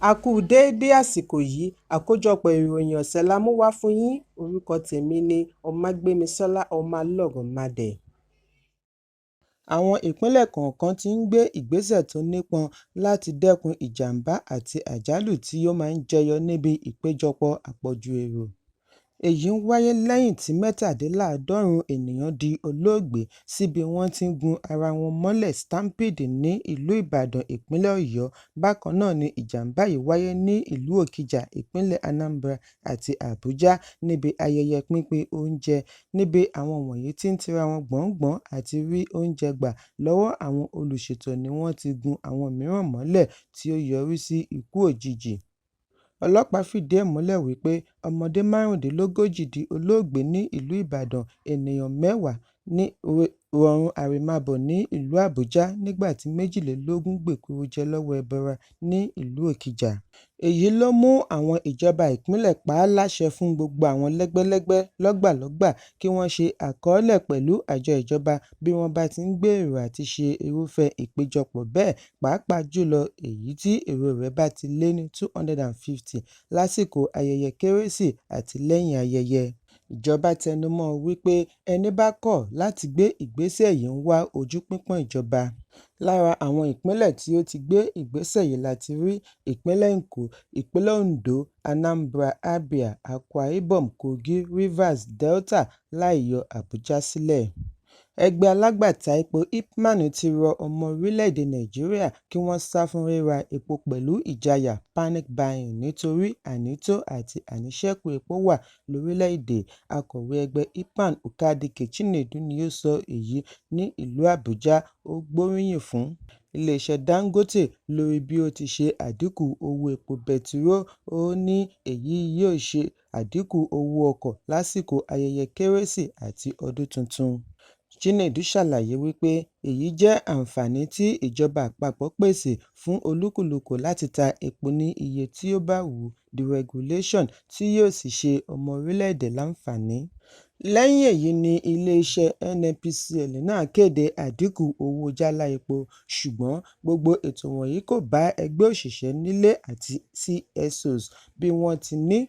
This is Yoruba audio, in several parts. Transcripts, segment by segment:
A kú déédé àsìkò yìí. Àkójọpọ̀ ìròyìn ọ̀sẹ̀ la mú wá fún yín. Orúkọ tèmi ni Ọmágbémisọ́lá Ọmọlọ́rọ̀mádé. Àwọn ìpínlẹ̀ kọ̀ọ̀kan ti ń gbé ìgbésẹ̀ tó nípọn láti dẹ́kun ìjàm̀bá àti àjálù tí ó máa ń jẹyọ níbi ìpéjọpọ̀ àpọ̀jù èrò. Èyí ń wáyé lẹ́yìn tí 97 ènìyàn di olóògbé síbi wọ́n ti ń gún ara wọn mọ́lẹ̀ stampede ní ìlú Ìbàdàn, ìpínlẹ̀ Ọ̀yọ́. Bákan náà ni ìjàm̀bá yìí wáyé ní ìlú Òkìjà, ìpínlẹ̀ Anambra àti Àbújá níbi ayẹyẹ pínpín oúnjẹ, níbi àwọn wọ̀nyí ti ń tira wọn gbọ̀ngbọ̀n àti rí oúnjẹ gbà lọ́wọ́ àwọn olúṣètò ni wọ́n ti gún àwọn mìíràn mọ́lẹ̀ tí ó yọrí sí ikú òjijì. Ọlọ́pàá fìdí ẹ̀ múlẹ̀ wípé ọmọdé 35 di olóògbé ní ìlú Ìbàdàn, ènìyàn 10 ní rọrùn àrèmábọ̀ ní ìlú Àbújá nígbà tí 22 gbèkúrú jẹ lọ́wọ́ ẹbọra ní ìlú Òkìjà. Èyí ló mú àwọn ìjọba ìpínlẹ̀ pa á láṣẹ fún gbogbo àwọn lẹ́gbẹ́lẹ́gbẹ́, lọ́gbàlọ́gbà kí wọ́n ṣe àkọọ́lẹ̀ pẹ̀lú àjọ ìjọba bí wọ́n bá ti ń gbèrò àti ṣe irúfẹ́ ìpéjọpọ̀ bẹ́ẹ̀, pàápàá jùlọ èyí tí èrò rẹ̀ bá ti lé ní 250 lásìkò ayẹyẹ Kérésì àti lẹ́yìn ayẹyẹ. Ìjọba tẹnu mọ́ ọn wípé ẹní bá kọ̀ láti gbé ìgbésẹ̀ yìí ń wá ojú pípọ́n ìjọba. Lára àwọn ìpínlẹ̀ tí ó ti gbé ìgbésẹ̀ yìí láti rí ìpínlẹ̀ Èkó, ìpínlẹ̀ Ondo, Anambra, Abia, Akwa Ibom, Kogi, Rivers, Delta láì yọ Àbújá sílẹ̀. Ẹgbẹ́ alágbàtà epo IPMAN ti rọ ọmọ orílẹ̀-èdè Nàìjíríà kí wọ́n sá fún ríra epo pẹ̀lú ìjayà (panic buying) nítorí ànító àti àníṣẹ́kù epo wà lórílẹ̀-èdè. Akọ̀wé ẹgbẹ́ IPMAN Ukadike Chinedu ni ó sọ èyí ní ìlú Àbújá. Ó gbóríyìn fún iléeṣẹ́ Dangote lórí bí ó ti ṣe àdínkù owó epo bẹtiró. Ó ní èyí yóò ṣe àdínkù owó ọkọ̀ lásìkò ayẹyẹ Kérésì àti ọdún tuntun. Chinedu ṣàlàyé wípé èyí jẹ́ àǹfààní tí ìjọba àpapọ̀ pèsè fún olúkúlùkù láti ta epo ní iye tí ó bá wù ú deregulation tí yóò sì ṣe ọmọ orílẹ̀-èdè láǹfààní. Lẹ́yìn èyí ni iléeṣẹ́ NNPCL náà kéde àdínkù owó jálá epo. Ṣùgbọ́n gbogbo ètò wọ̀nyí kò bá ẹgbẹ́ òṣìṣẹ́ nílé àti CSOs bí wọ́n ti ní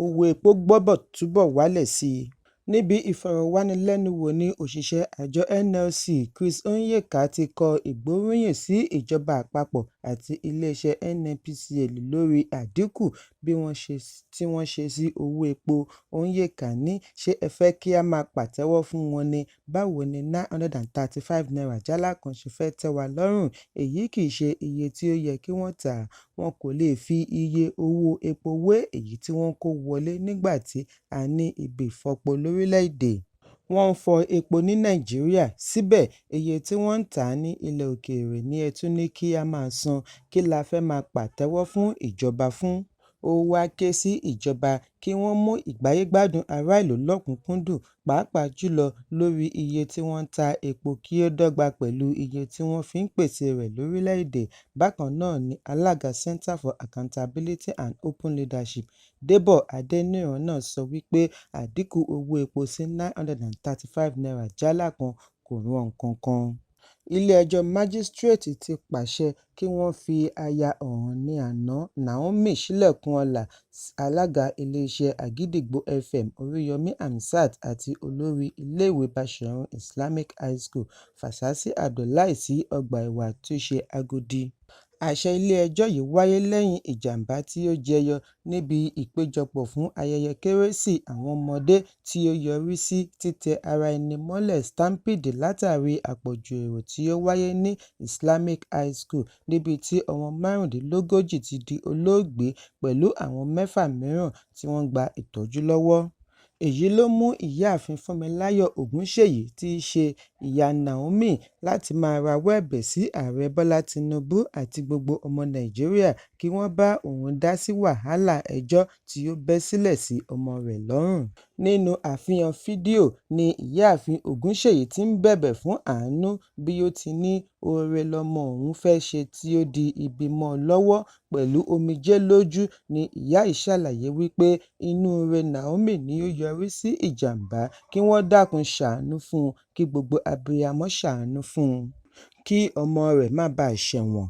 owó epo gbọ́dọ̀ túbọ̀ wálẹ̀ sí i. Níbi ìfọ̀rọ̀wánilẹ́nuwò ní òṣìṣẹ́ àjọ NLC Chris Onyeka ti kọ ìgbóríyìn sí ìjọba àpapọ̀ àti iléeṣẹ́ NNPCL lórí àdínkù tí wọ́n ṣe sí owó epo. Onyeka ní “Ṣé ẹ fẹ́ kí á máa pàtẹ́wọ́ fún wọn ni? Báwo ni ₦935 jálá kan ṣe fẹ́ tẹ́ wa lọ́rùn? Èyí kì í ṣe iye tí ó yẹ kí wọ́n tà á. Wọn kò lè fi iye owó epo wé èyí tí wọ́n ń kó wọlé nígbà tí a ní ibi ìfọpo lórílẹ̀-èdè. Wọ́n ń fọ epo ní Nàìjíríà, síbẹ̀ iye tí wọ́n ń tà á ní ilẹ̀ òkèèrè ni ẹ tún ní kí á máa san. Kí la fẹ́ máa pàtẹ́wọ́ fún ìjọba fún?” Ó wáá ké sí ìjọba kí wọ́n mú ìgbáyé-gbádùn ará ìlú lọ́kùn-ún-kúndùn pàápàá jùlọ lórí iye tí wọ́n ń ta epo kí ó dọ́gba pẹ̀lú iye tí wọ́n fi ń pèsè rẹ̀ lórílẹ̀-èdè. Bákan náà ni alága Center for Accountability and Open Leadership, Débọ̀ Adéníran náà sọ wípé àdínkù owó epo sí ₦935 jálá kan kò ran nǹkankan. Ilé-ẹjọ́ Májísíréètì ti pàṣẹ kí wọ́n fi aya Ọ̀ọ̀ni àná Naomi Ṣílẹ̀kúnọlá, alága iléeṣẹ́ Àgídìgbo FM Oríyọmí Hamzat àti olórí iléèwé Bashorun Islamic High School, Fásisì Abdullahi sí ọgbà ẹ̀wọ̀n àtúnṣe Agodi. Àṣẹ ilé-ẹjọ́ yìí wáyé lẹ́yìn ìjàm̀bá tí ó jẹyọ níbi ìpéjọpọ̀ fún ayẹyẹ Kérésì àwọn ọmọdé tí ó yọrí sí títẹ ara ẹni mọ́lẹ̀ stampede látàrí àpọ̀jù èrò tí ó wáyé ní Islamic High School níbi tí ọmọ 35 ti di olóògbé pẹ̀lú àwọn mẹ́fà mìíràn tí wọ́n ń gba ìtọ́jú lọ́wọ́. Èyí ló mú Ìyáàfin Fúnmiláyọ̀ Ògúnṣèyí tí í ṣe ìyá Naomi láti máa rawọ́ ẹ̀bẹ̀ sí Ààrẹ Bọ́lá Tinubu àti gbogbo ọmọ Nàìjíríà kí wọ́n bá òun dá sí wàhálà ẹjọ́ tí ó bẹ́ sílẹ̀ sí ọmọ rẹ̀ lọ́rùn. Nínú àfihàn fídíò ní Ìyáàfin Ògúnṣèyí ti ń bẹ̀bẹ̀ fún àánú bí ó ti ní oore lọmọ òun fẹ́ ṣe tí ó di ibi mọ́ ọn lọ́wọ́. Pẹ̀lú omijé lójú ni ìyá yìí ṣàlàyé wípé inúure Naomi ni ó yọrí sí ìjàm̀bá, kí wọ́n dákun ṣàánú fún un, kí gbogbo abiyamọ ṣàánú fún un kí ọmọ rẹ̀ má baà ṣẹ̀wọ̀n.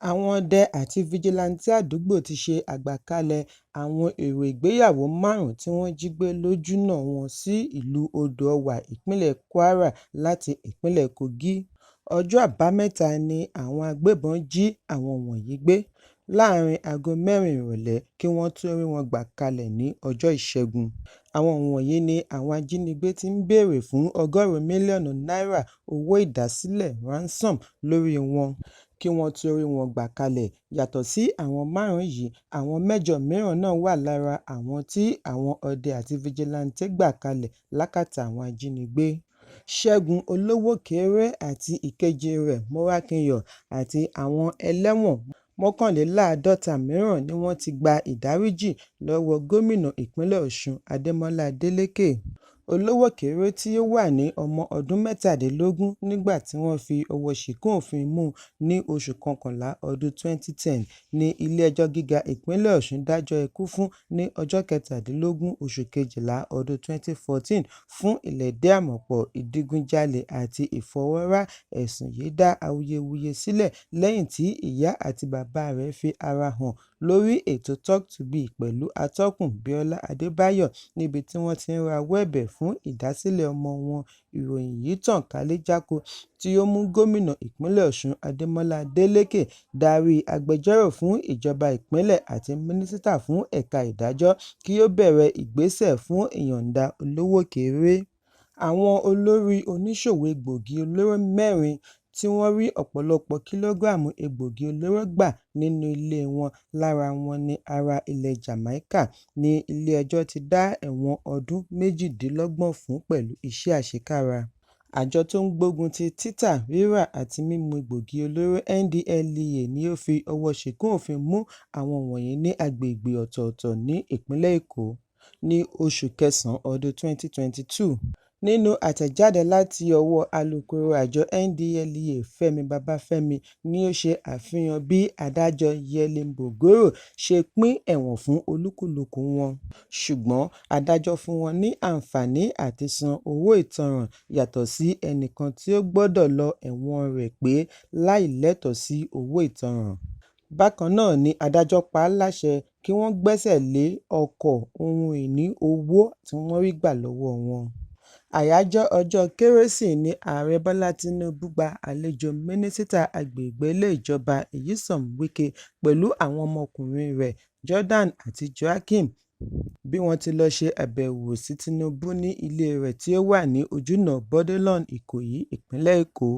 Àwọn ọdẹ àti fijilantànté àdúgbò ti ṣe àgbàkalẹ̀ àwọn èrò ìgbéyàwó márùn-ún tí wọ́n jí gbé lójúnà wọn sí ìlú Odò-Ọ̀wà, Ìpínlẹ̀ Kwara láti Ìpínlẹ̀ Kogi. Ọjọ́ Àbámẹ́ta ni àwọn agbébọn jí àwọn wọ̀nyí gbé láàárín aago mẹ́rin ìrọ̀lẹ́ kí wọ́n tó rí wọn gbà kalẹ̀ ní ọjọ́ Ìṣẹ́gun. Àwọn wọ̀nyí ni àwọn ajínigbé ti ń béèrè fún ọgọ́rùn-ún mílíọ̀nù náírà owó ìdásílẹ̀ ransom lórí wọn kí wọ́n tó rí wọn gbà kalẹ̀. Yàtọ̀ sí àwọn márùn-ún yìí, àwọn mẹ́jọ mìíràn náà wà lára àwọn tí àwọn ọdẹ àti fijilantànté gbà kalẹ̀ lákàtà àwọn ajínigbé. Ṣẹ́gun Olówóòkéré àti ìkejì rẹ̀ Morákinyọ̀ àti àwọn ẹlẹ́wọ̀n 51 mìíràn ni wọ́n ti gba ìdáríjì lọ́wọ́ Gómìnà ìpínlẹ̀ Ọ̀ṣun Adémọ́lá Adélékè. Olówóòkéré tí ó wà ní ọmọ ọdún 17 nígbà tí wọ́n fi ọwọ́ ṣìkún òfin mú un ní oṣù kọkànlá ọdún 2010 ní Ilé-ẹjọ́ Gíga Ìpínlẹ̀ Ọ̀ṣun dájọ́ ikú fún ní ọjọ́ 17 oṣù kejìlá ọdún 2014 fún ìlẹ̀dí-àmọ̀pọ̀ ìdígunjalè àti ìfọwọ́ra. Ẹ̀sùn yìí dá awuyewuye sílẹ̀ lẹ́yìn tí ìyá àti bàbá rẹ̀ fi ara hàn lórí ètò Talk to Me pẹ̀lú atọ́kùn Bíọ́lá Adébáyọ̀ níbi tí wọ́n ti ń rawọ́ ẹ̀bẹ̀ fún ìdásílẹ̀ ọmọ wọn. Ìròyìn yìí tàn kálé jáko tí ó mú Gómìnà ìpínlẹ̀ Ọ̀ṣun Adémọ́lá Adélékè darí agbẹjọ́rò fún ìjọba ìpínlẹ̀ àti mínísítà fún ẹ̀ka ìdájọ́ kí ó bẹ̀rẹ̀ ìgbésẹ̀ fún ìyọ̀ǹda Olówóòkéré. Àwọn olórí oníṣòwò egbòogi olóró mẹ́rin tí wọ́n rí ọ̀pọ̀lọpọ̀ kìlógíráàmù egbòogi olóró gbà nínú ilé wọn lára wọn ní ará ilẹ̀ Jamaica ní ilé-ẹjọ́ ti dá ẹ̀wọ̀n ọdún 28 fún pẹ̀lú iṣẹ́ àṣekára. Àjọ tó ń gbógun ti títà, rírà àti mímu egbòogi olóró NDLEA ni ó fi ọwọ́ ṣìkún òfin mú àwọn wọ̀nyí ní agbègbè ọ̀tọ̀ọ̀tọ̀ ní ìpínlẹ̀ Èkó ní oṣù kẹsàn-án ọdún 2022. Nínú àtẹ̀jáde láti ọwọ́ alukoro àjọ NDLEA Fẹ́mi Babáfẹ́mi ni ó ṣe àfihàn bí adájọ́ Yelin Bogoro ṣe pín ẹ̀wọ̀n fún olúkúlùkù wọn. Ṣùgbọ́n adájọ́ fún wọn ní àǹfààní àti san owó ìtanràn yàtọ̀ sí ẹnìkan tí ó gbọdọ̀ lo ẹ̀wọ̀n rẹ̀ pé láì lẹ́tọ̀ọ́ sí owó ìtanràn. Bákan náà ni adájọ́ pa á láṣẹ kí wọ́n gbẹ́sẹ̀ lé ọkọ̀, ohun ìní owó tí wọ́n rí gbà lọ́wọ́ wọn. Àyájọ́ ọjọ́ Kérésì ní Ààrẹ Bọ́lá Tinubu gba àlejò Mínísítà Agbègbè Ilé Ìjọba Nyesom Wike pẹ̀lú àwọn ọmọkùnrin rẹ̀ Jordan àti Joaquin bí wọ́n ti lọ ṣe àbẹ̀wò sí Tinubu ní ilé rẹ̀ tí ó wà ní Ojúnà Bourdillon, Ìkòyí, ìpínlẹ̀ Èkó.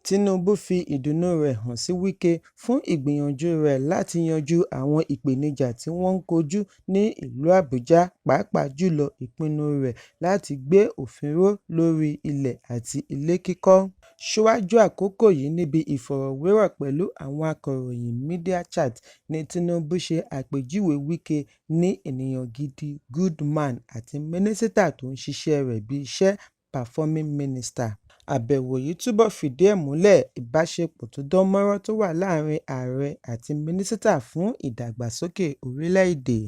Tinubu fi ìdùnnú rẹ̀ hàn sí Wike fún ìgbìyànjú rẹ̀ láti yanjú àwọn ìpèníjà tí wọ́n ń kojú ní ìlú Àbújá, pàápàá jùlọ ìpinnu rẹ̀ láti gbé òfin ró lórí ilẹ̀ àti ilé kíkọ́. Síwájú àkókò yìí níbi ìfọ̀rọ̀wérọ̀ pẹ̀lú àwọn akọ̀ròyìn Media Chat ní Tinubu ṣe àpèjúwe Wike ní ènìyàn gidi "good man" àti mínísítà tó ń ṣiṣẹ́ rẹ̀ bí iṣẹ́ "performing minister". Àbẹ̀wò yìí túbọ̀ fìdí ẹ̀ múlẹ̀ ìbáṣepọ̀ tó dán mọ́rán tó wà láàárín ààrẹ àti mínísítà fún ìdàgbàsókè orílẹ̀-èdè.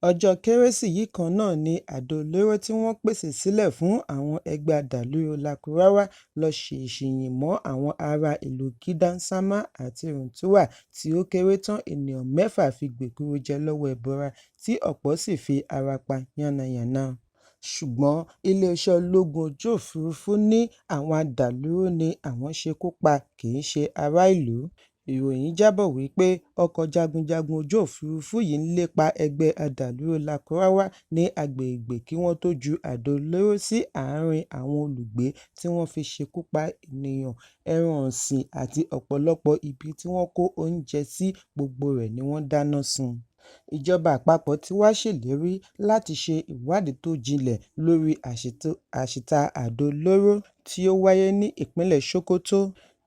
Ọjọ́ Kérésì yìí kan náà ni àdó olóró tí wọ́n pèsè sílẹ̀ fún àwọn ẹgbẹ́ adàlúrú Lakurawa lọ ṣèèṣì yìn mọ́ àwọn ará ìlú Gidan Sama àti Funtua tí ó kéré tán ènìyàn mẹ́fà fi gbèkúrú jẹ lọ́wọ́ ẹbọra tí ọ̀pọ̀ sì fi ara pa yánnayànna. Ṣùgbọ́n iléeṣẹ́ ológun ojú òfurufú ní àwọn adàlúrú ni àwọn ṣekú pa kì í ṣe ará ìlú. Ìròyìn jábọ̀ wípé ọkọ̀ jagunjagun ojú òfurufú yìí ń lépa ẹgbẹ́ adàlúrú Lakurawa ní agbègbè kí wọ́n tó ju àdó olóró sí àárín àwọn olùgbé tí wọ́n fi ṣekú pa ènìyàn, ẹran ọ̀sìn àti ọ̀pọ̀lọpọ̀ ibi tí wọ́n kó oúnjẹ sí gbogbo rẹ̀ ni wọ́n dáná sun. Ìjọba àpapọ̀ ti wá ṣèlérí láti ṣe ìwádìí tó jinlẹ̀ lórí àṣìta àdó olóró tí ó wáyé ní ìpínlẹ̀ Sokoto.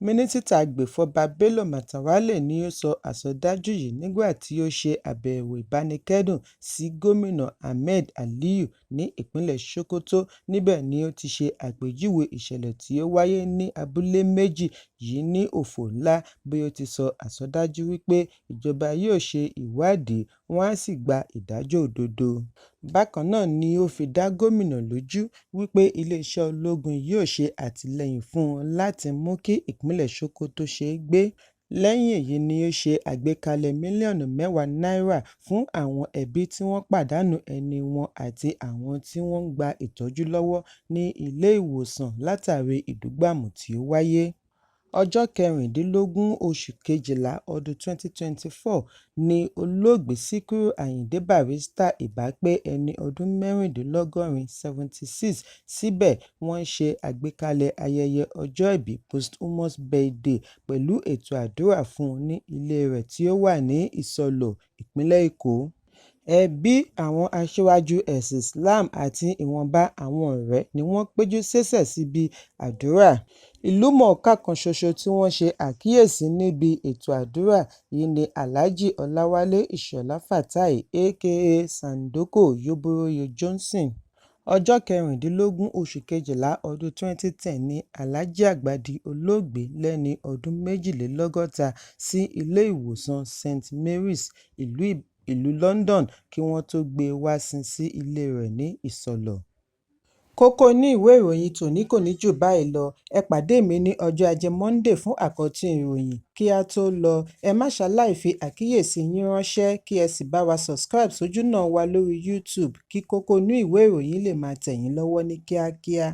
Mínísítà agbèfọ́ba Bello Matawalle ni ó sọ àsọdájú yìí nígbà tí ó ṣe àbẹ̀wò ìbánikẹ́dùn sí Gómìnà Ahmed Aliyu ní ìpínlẹ̀ Sokoto. Níbẹ̀ ni ó ti ṣe àpèjúwe ìṣẹ̀lẹ̀ tí ó wáyé ní abúlé méjì yìí ní òfò ńlá bí ó ti sọ àsọdájú wípé ìjọba yóò ṣe ìwádìí wọ́n á sì gba ìdájọ́ òdodo. Bákan náà ni ó fi dá gómìnà lójú wípé iléeṣẹ́ ológun yóò ṣe àtìlẹ́yìn fún un láti mú kí ìpínlẹ̀ Sokoto ṣe é gbé. Lẹ́yìn èyí ni ó ṣe àgbékalẹ̀ mílíọ̀nù 10 náírà fún àwọn ẹbí tí wọ́n pàdánù ẹni wọn àti àwọn tí wọ́n ń gba ìtọ́jú lọ́wọ́ ní ilé-ìwòsàn látàrí ìbúgbàmù tí ó wáyé. Ọjọ́ 16 oṣù kejìlá ọdún 2024 ni olóògbé Síkírù Àyìndé Barrister ìbá pé ẹni ọdún mẹ́rìndínlọ́gọ́rin (76), síbẹ̀ wọ́n ṣe àgbékalẹ̀ ayẹyẹ ọjọ́ ìbí (posthumous birthday) pẹ̀lú ètò àdúrà fún un ní ilée rẹ̀ tí ó wà ní Ìsọlọ̀, ìpínlẹ̀ Èkó. Ẹbí, àwọn aṣíwájú ẹ̀sìn Islam àti ìwọ̀nba àwọn ọ̀rẹ́ ni wọ́n péjú-pésẹ̀ síbi àdúrà. Ìlúmọ̀ọ́ká kan ṣoṣo tí wọ́n ṣe àkíyèsí níbi ètò àdúrà yìí ni Alhaji Ọláwálé Ìṣọ̀lá Fatai aka Sàǹdókò Yoboroyo Johnson. Ọjọ́ 16 oṣù kejìlá ọdún 2010 ni Alhaji Àgbà di olóògbé lẹ́ni ọdún méjìlélọ́gọ́ta sí ilé-ìwòsàn St Mary's, ìlú London kí wọ́n tó gbé e wá sin sí ilée rẹ̀ ní Ìsọlọ̀. Kókó inú ìwé ìròyìn tòní kò ní jù báyìí lọ. Ẹ pàdé mi ní ọjọ́ Ajé Monday fún àkọ́tún ìròyìn. Kí á tó lọ, ẹ má ṣaláì fi àkíyèsí yín ránṣẹ́ kí ẹ sì bá wa subscribe sójúnà wa lórí YouTube kí kókó inú ìwé ìròyìn lè máa tẹ̀ yín lọ́wọ́ ní kíákíá.